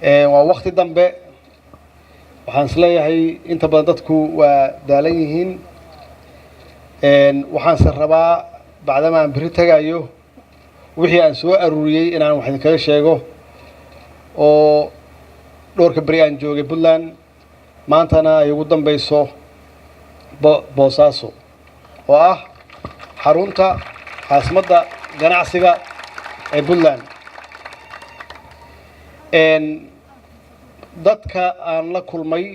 Waa wakti dambe. Waxaan isleeyahay inta badan dadku waa daalan yihiin. Waxaanse rabaa, bacdama aan berri tagayo, wixii aan soo aruuriyey inaan wax idinkaga sheego oo dhowrka beri aan joogay Puntland, maantana ay ugu dambeyso Boosaaso oo ah xarunta caasimadda ganacsiga ee Puntland. Dadka aan la kulmay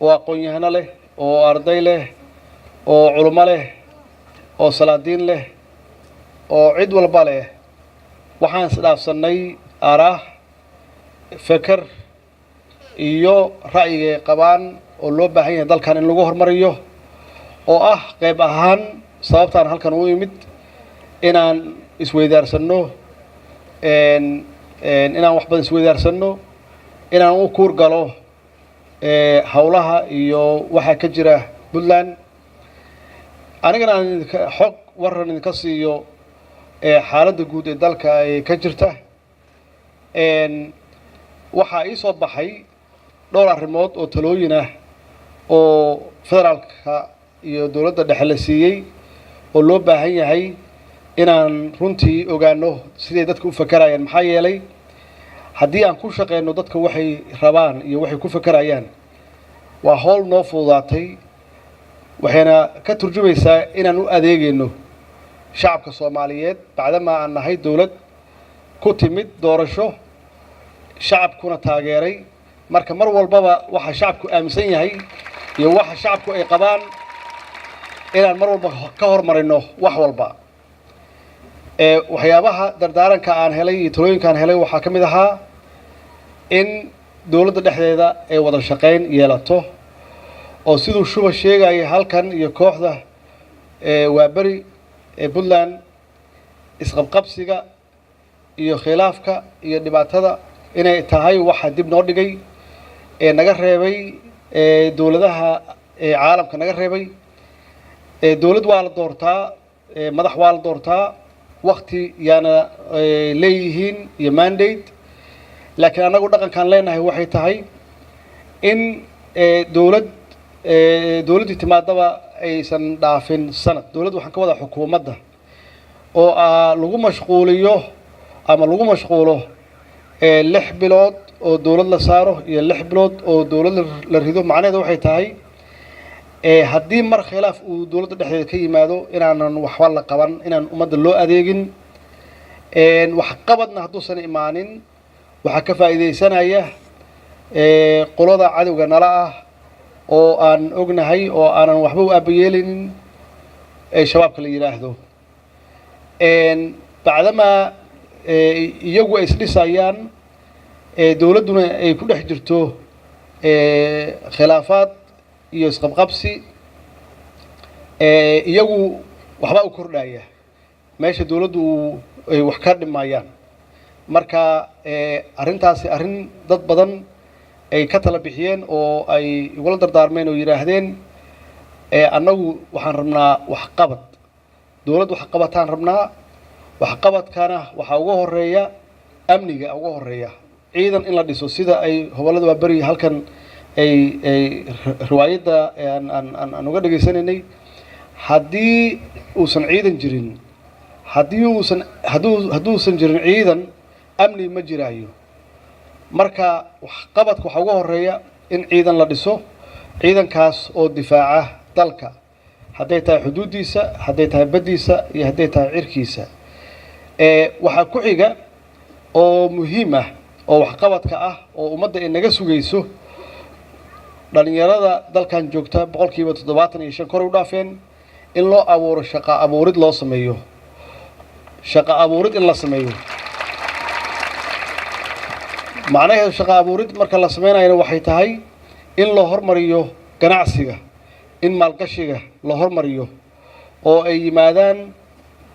oo aqoon-yahano leh, oo arday leh, oo culummo leh, oo salaadiin leh, oo cid walba leh, waxaan isdhaafsannay araah, feker iyo ra'yigay qabaan oo loo baahan yahay dalkan in lagu horumariyo, oo ah qayb ahaan sababtaan halkan u imid inaan isweydaarsanno, inaan wax badan isweydaarsanno, inaan u kuur galo howlaha iyo waxaa ka jira Puntland, anigana aan idinka xog waran idinka siiyo xaaladda guud ee dalka ay ka jirta. Waxaa ii soo baxay dhowr arrimood oo talooyin ah oo federaalka iyo dowladda dhexe la siiyey oo loo baahan yahay inaan runtii ogaano siday dadka u fakerayaan. Maxaa yeelay, haddii aan ku shaqeyno dadka waxay rabaan iyo waxay ku fakerayaan, waa howl noo fududaatay, waxayna ka turjumaysaa inaan u adeegayno shacabka Soomaaliyeed, bacdamaa aan nahay dowlad ku timid doorasho, shacabkuna taageeray. Marka mar walbaba waxa shacabku aaminsan yahay iyo waxa shacabku ay qabaan inaan mar walba ka hormarino wax walba. Waxyaabaha dardaaranka aan helay iyo talooyinka aan helay waxaa ka mid ahaa in dowladda dhexdeeda ay wada shaqayn yeelato, oo siduu Shuba sheegaya halkan iyo kooxda Waaberi ee Puntland, isqabqabsiga iyo khilaafka iyo dhibaatada inay tahay waxa dib noo dhigay ee naga reebay dowladaha caalamka naga reebay. Dowlad waa la doortaa, madax waa la doortaa, wakti yaana leeyihiin iyo mandate, laakiin annagu dhaqankaan leenahay waxay tahay in dowlad dowladdii timaadaba aysan dhaafin sanad. Dowladda waxaan ka wadaa xukuumadda, oo lagu mashquuliyo ama lagu mashquulo 6 bilood oo dowlad la saaro iyo 6 bilood oo dowlad la rido. Macnaheedu waxay tahay, haddii mar khilaaf uu dowladda dhexdeeda ka yimaado, inaanan waxba la qaban, inaan ummadda loo adeegin. Waxqabadna hadduusan imaanin, waxaa ka faa'iidaysanaya qolada cadowga nala ah oo aan ognahay oo aanan waxba u aabayeelinin, ee Shabaabka la yidhaahdo. Bacdamaa iyagu ay isdhisayaan, dowladduna ay ku dhex jirto khilaafaad iyo isqabqabsi, iyagu waxbaa u kordhaya meesha dowladdu ay wax ka dhimayaan. Marka arrintaasi arrin dad badan ay ka tala bixiyeen oo ay igula dardaarmeen oo yidhaahdeen, annagu waxaan rabnaa waxqabad, dowladd waxqabataan rabnaa. Waxqabadkana waxaa uga horeeya amniga, uga horeeya ciidan in la dhiso, sida ay hobolada Waaberi halkan ay riwaayadda aan uga dhegaysanaynay. Haddii uusan ciidan jirin, haddii uusan hadduu hadduusan jirin ciidan, amni ma jiraayo. Marka waxqabadka waxaa uga horeeya in ciidan la dhiso, ciidankaas oo difaaca dalka, hadday tahay xuduuddiisa, hadday tahay baddiisa iyo hadday tahay cirkiisa. Waxaa ku xiga oo muhiim ah oo waxqabadka ah oo ummadda ay naga sugayso, dhalinyarada dalkan joogta 75% kor u dhaafeen, in loo abuuro shaqa abuurid, loo sameeyo shaqa abuurid in la sameeyo. Macnaheedu shaqa abuurid marka la sameynayana waxay tahay in la hormariyo ganacsiga, in maalgashiga la hormariyo, oo ay yimaadaan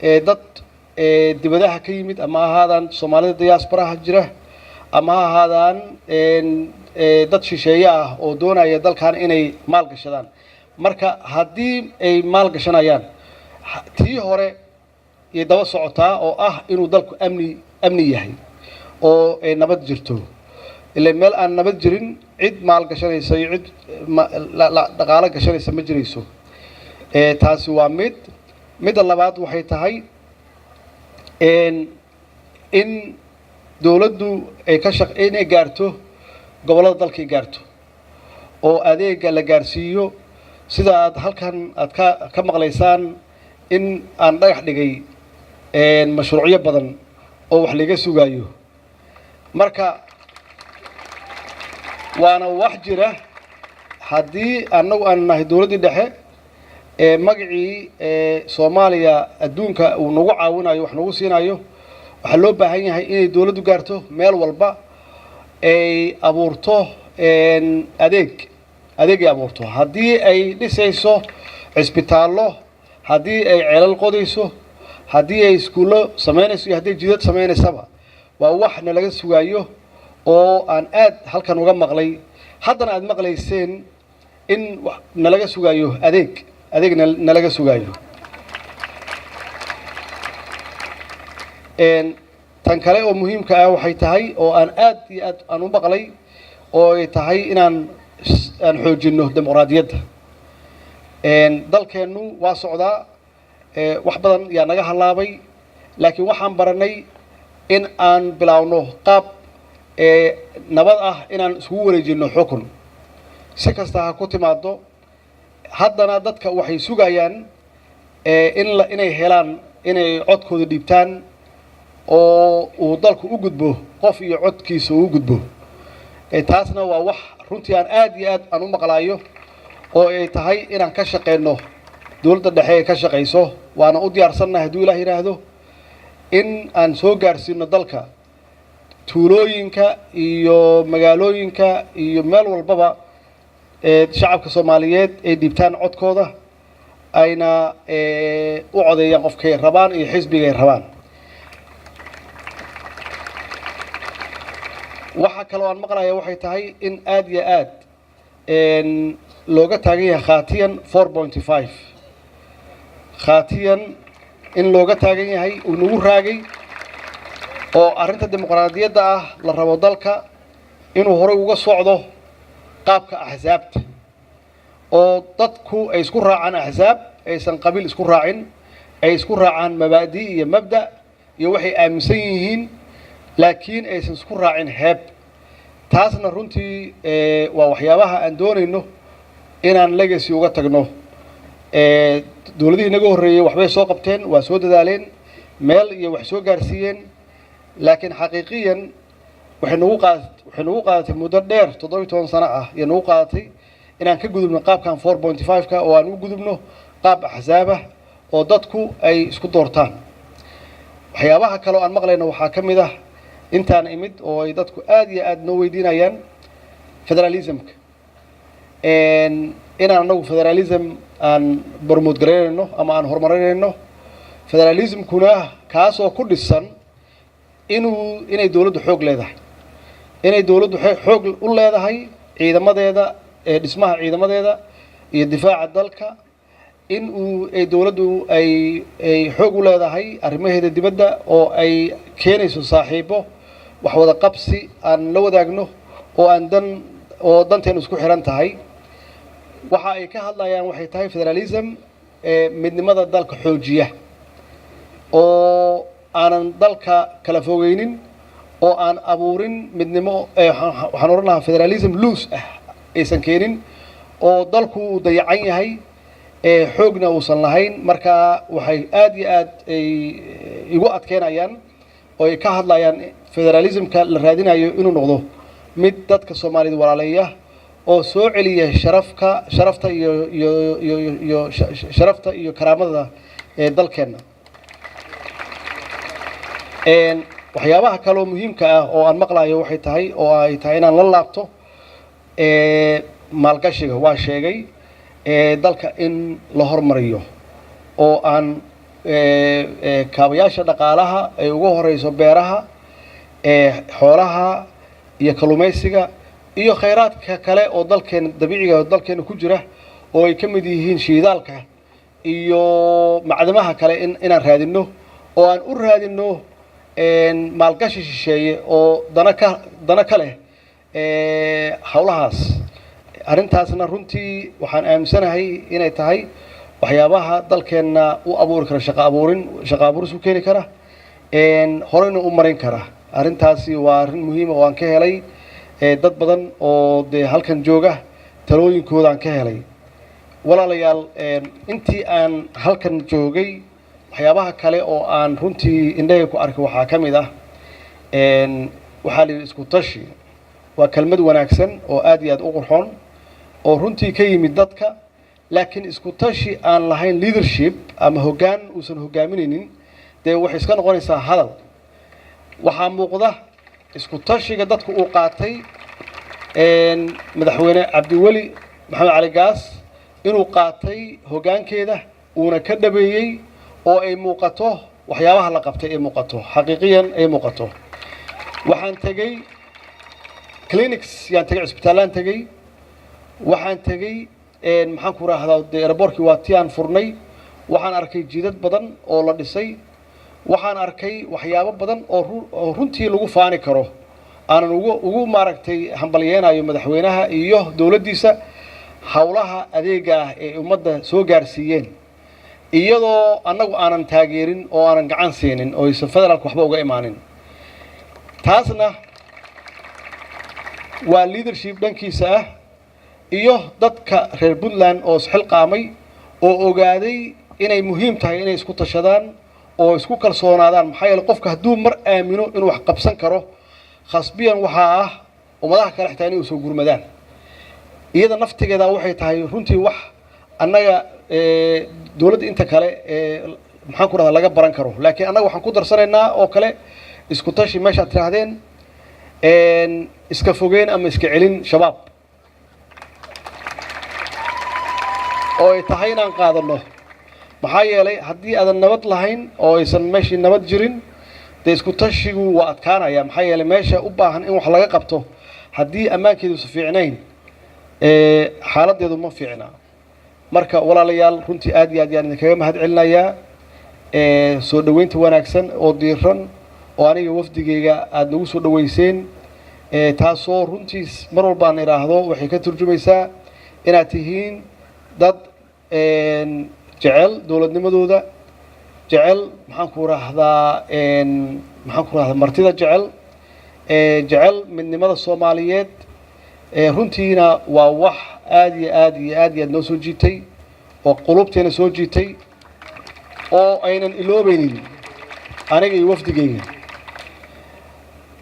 dad dibadaha ka yimid, ama ha ahaadaan Soomaalida diasporaha jira ama ha ahaadaan dad shisheeye ah oo doonaya dalkan inay maal gashadaan. Marka haddii ay maal gashanayaan, tii hore iyo daba socotaa oo ah inuu dalku amni yahay oo ay nabad jirto. Ila meel aan nabad jirin, cid maal gashanaysa iyo cid dhaqaalo gashanaysa ma jirayso. Taasi waa mid. Midda labaad waxay tahay in dowladdu ay ka shaq inay gaarto gobollada dalka, ay gaarto oo adeega la gaarsiiyo. Sida aad halkan aad ka maqlaysaan in aan dhagax dhigay mashruucyo badan oo wax laga sugaayo. Marka waana wax jira. Haddii annagu aan nahay dowladdii dhexe ee magacii ee Soomaaliya adduunka uu nagu caawinayo, wax nagu siinayo, waxaa loo baahan yahay inay dowladdu gaarto meel walba, ay abuurto adeeg, adeeg ay abuurto. Haddii ay dhisayso cisbitaallo, haddii ay ceelal qodayso, haddii ay iskuullo samaynayso iyo haddii jidad samaynaysaba, waa wax nalaga sugaayo oo aan aad halkan uga maqlay, haddana aad maqlayseen in nalaga sugaayo adeeg, adeeg nalaga sugaayo. Tan kale oo muhiimka ah waxay tahay oo aan aad iyo aad aan u maqlay oo ay tahay inaan aan xoojinno dimuqraadiyadda. Dalkeennu waa socdaa, wax badan yaa naga hallaabay, laakiin waxaan baranay in aan bilaawno qaab nabad ah inaan iskugu wareejinno xukun, si kasta ha ku timaado. Haddana dadka waxay sugayaan in inay helaan inay codkooda dhiibtaan oo uu dalku u gudbo qof iyo codkiisa uu gudbo. Taasna waa wax runtii aan aad iyo aad aan u maqlaayo oo ay tahay inaan ka shaqeyno, dowladda dhexe ay ka shaqayso. Waana u diyaarsannahay, hadduu Ilaah yidhaahdo, in aan soo gaarsiino dalka tuulooyinka iyo magaalooyinka iyo meel walbaba ee shacabka Soomaaliyeed ay dhiibtaan codkooda, ayna u codeeyaan qofkay rabaan iyo xisbigay rabaan. Waxa kaloo aan maqlaya waxay tahay in aad iyo aad looga taagan yahay khaatiyan 4.5, khaatiyan in looga taagan yahay uu nagu raagay oo arrinta dimuqraadiyadda ah la rabo dalka inuu horey uga socdo qaabka axsaabta, oo dadku ay isku raacaan axsaab, aysan qabiil isku raacin, ay isku raacaan mabaadi iyo mabda iyo waxay aaminsan yihiin, laakiin aysan isku raacin heeb. Taasna runtii waa waxyaabaha aan doonayno inaan legacy uga tagno. Dowladihii naga horreeyey waxbay soo qabteen, waa soo dadaaleen, meel iyo wax soo gaarsiiyeen, laakiin xaqiiqiyan waxay nagu qaadatay muddo dheer, 17 sano ah iyo nagu qaadatay inaan ka gudubno qaabkan 4.5-ka oo aan u gudubno qaab axsaabah oo dadku ay isku doortaan. Waxyaabaha kale oo aan maqlayno waxaa ka mid ah intaan imid oo ay dadku aad iyo aad noo weydiinayaan federalismka, inaan anagu federalism aan promote garaynayno ama aan horumarinayno. Federalismkuna kaasoo ku dhisan inay dowladdu xoog leedahay, inay dowladdu xoog u leedahay ciidamadeeda, ee dhismaha ciidamadeeda iyo difaaca dalka, in uu ay dowladdu ay xoog u leedahay arrimaheeda dibadda oo ay keenayso saaxiibo wax wada qabsi aan la wadaagno oo aan dan oo danteenu isku xiran tahay. Waxa ay ka hadlayaan waxay tahay federalism ee midnimada dalka xoojiya oo aanan dalka kala fogeynin oo aan abuurin midnimo. Waxaan odhan lahaa federalism loose ah aysan keenin oo dalku uu dayacan yahay, xoogna uusan lahayn. Marka waxay aad iyo aad ay igu adkeynayaan oo ay ka hadlayaan federalismka la raadinayo inuu noqdo mid dadka Soomaaliyed walaaleeya oo soo celiya sharafka, sharafta iyo sharafta iyo karaamada ee dalkeenna. Waxyaabaha kaloo muhiimka ah oo aan maqlayo waxay tahay oo ay tahay inaan la laabto maalgashiga. Waa sheegay dalka in la hormariyo oo aan kaabayaasha dhaqaalaha ay ugu horeyso beeraha, xoolaha iyo kalluumaysiga iyo khayraadka kale oo dalkeena dabiiciga oo dalkeena ku jira oo ay ka mid yihiin shiidaalka iyo macdamaha kale, inaan raadino oo aan u raadino maalgashi shisheeye oo dana ka leh. Howlahaas arrintaasna runtii waxaan aaminsanahay inay tahay waxyaabaha dalkeenna u abuuri kara shaqa abuurin, shaqa abuuris u keeni kara, horeyna u marin kara. Arrintaasi waa arrin muhiima oo aan ka helay dad badan oo dee halkan jooga, talooyinkooda aan ka helay. Walaalayaal, intii aan halkan joogay, waxyaabaha kale oo aan runtii indhahay ku arkay waxaa ka mid ah, waxaa la yidhi isku tashi waa kelmad wanaagsan oo aad iyo aad u qurxoon oo runtii ka yimid dadka, laakiin isku tashi aan lahayn leadership ama hoggaan uusan hoggaaminaynin, dee waxay iska noqonaysaa hadal. Waxaa muuqda isku tashiga dadku uu qaatay Madaxweyne Cabdiweli Maxamed Cali Gaas inuu qaatay hoggaankeeda, uuna ka dhabeeyey, oo ay muuqato waxyaabaha la qabtay, ay muuqato xaqiiqiyan ay muuqato. Waxaan tegey clinics yaan tegey, cisbitaallaan tegey, waxaan tegey, maxaan ku rahdaa, dee airportkii waa ti aan furnay. Waxaan arkay jidad badan oo la dhisay. Waxaan arkay waxyaabo badan oo runtii lagu faani karo, aanan ugu maaragtay hambalyeenayo madaxweynaha iyo dowladdiisa howlaha adeega ah ee ummadda soo gaarsiiyeen, iyadoo annagu aanan taageerin oo aanan gacan siinin oo aysan federaalka waxba uga imaanin. Taasna waa leadership dhankiisa ah iyo dadka reer Puntland oo isxilqaamay oo ogaaday inay muhiim tahay inay isku tashadaan oo isku kalsoonaadaan. Maxaa yeele, qofka hadduu mar aamino inuu wax qabsan karo, khasbiyan waxaa ah ummadaha kale xitaa inay usoo gurmadaan. Iyada naftigeeda waxay tahay runtii wax annaga dowladda inta kale maxaan ku rahdaa, laga baran karo. Laakiin annaga waxaan ku darsanaynaa oo kale isku tashi meeshaad tidhaahdeen, iska fogeen ama iska celin Shabaab oo ay tahay inaan qaadano. Maxaa yeelay, haddii aadan nabad lahayn oo aysan meeshii nabad jirin, dee isku tashigu waa adkaanaya. Maxaa yeelay, meesha u baahan in wax laga qabto haddii ammaankeedu fiicnayn, xaaladdeedu ma fiicna. Marka walaalayaal, runtii aad iyo aad yaan idinkaga mahad celinayaa soo dhoweynta wanaagsan oo diiran oo aniga wafdigayga aada nagu soo dhoweyseen, taasoo runtii mar walbaan idhaahdo waxay ka turjumaysaa inaad tihiin dad jecel dowladnimadooda, jecel, maxaan ku rahdaa, martida jecel, jecel midnimada Soomaaliyeed. Runtiina waa wax aad iyo aad iyo aad iyo aad noo soo jiitay oo qulubteena soo jiitay oo aynan iloobeynin aniga iyo wafdigayga.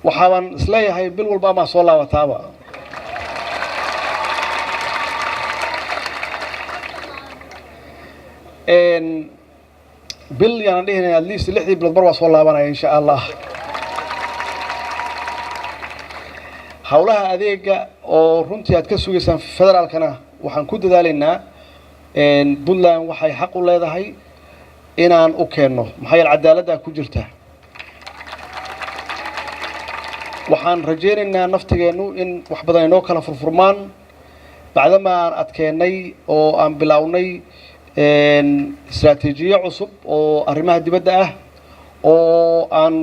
Waxaabaan isleeyahay bil walba amaa soo laabataaba. Bil yaanan dhihinay, at least 6dii bilood mar waa soo laabanaya, insha Allah. Howlaha adeega oo runtii aad ka sugaysaan federaalkana waxaan ku dadaalaynaa Puntland waxay xaq u leedahay inaan u keenno, maxaa yeele cadaaladdaa ku jirta. Waxaan rajaynaynaa naftigeennu in wax badan ay noo kala furfurmaan bacdama aan adkeennay oo aan bilownay istaraatiijiyo cusub oo arrimaha dibadda ah oo aan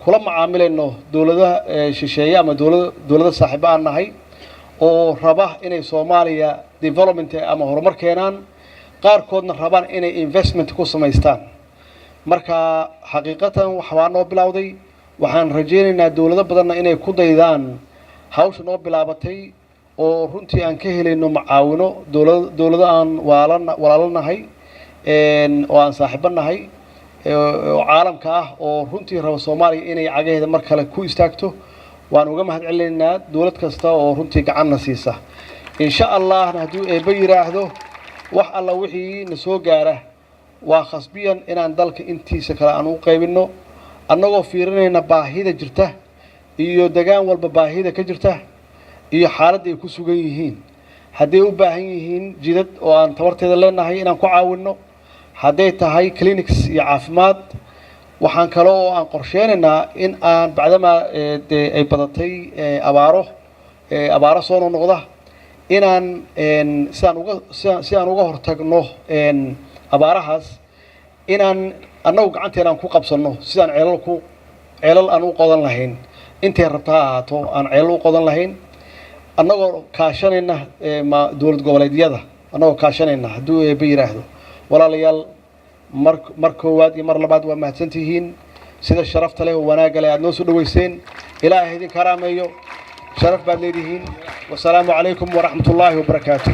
kula macaamilayno dowladaha shisheeye ama dowlada saaxiibo aan nahay oo raba inay Soomaaliya development ama horumar keenaan, qaarkoodna rabaan inay investment ku samaystaan. Marka xaqiiqatan waxbaa noo bilowday. Waxaan rajaynaynaa dowlado badanna inay ku daydaan hawsha noo bilaabatay oo runtii aan ka helayno macaawino dowlado aan walaalo nahay oo aan saaxiibo nahay oo caalamka ah oo runtii raba Soomaaliya inay cagaheeda mar kale ku istaagto. Waan uga mahad celinaynaa dowlad kasta oo runtii gacanna siisa. Insha Allahna hadduu Eebbe yidhaahdo, wax alla wixii na soo gaara waa khasbiyan inaan dalka intiisa kale aan u qaybinno, annagoo fiirinayna baahida jirta iyo degaan walba baahida ka jirta iyo xaaladda ay ku sugan yihiin. Hadday u baahan yihiin jidad oo aan tabarteeda leenahay inaan ku caawinno, hadday tahay clinics iyo caafimaad. Waxaan kale oo aan qorsheynaynaa in aan bacdamaa dee ay badatay abaaro soo noqnoqda, inaan sidaan uga si aan uga hortagno abaarahaas, inaan annagu gacanteena aan ku qabsanno sidaan ceelal aan u qodan lahayn, intay rabta ha ahaato, aan ceelal u qodan lahayn. Annagoo kaashanayna ma dowlad goboleedyada, annagoo kaashanayna, hadduu Eebbe yidhaahdo. Walaalayaal, mar koowaad iyo mar labaad waa mahadsantihiin sida sharafta leh oo wanaagga leh aad noo soo dhaweyseen. Ilaahay idin karaameeyo, sharaf baad leedihiin. Wasalaamu calaykum waraxmat ullaahi wabarakaatu.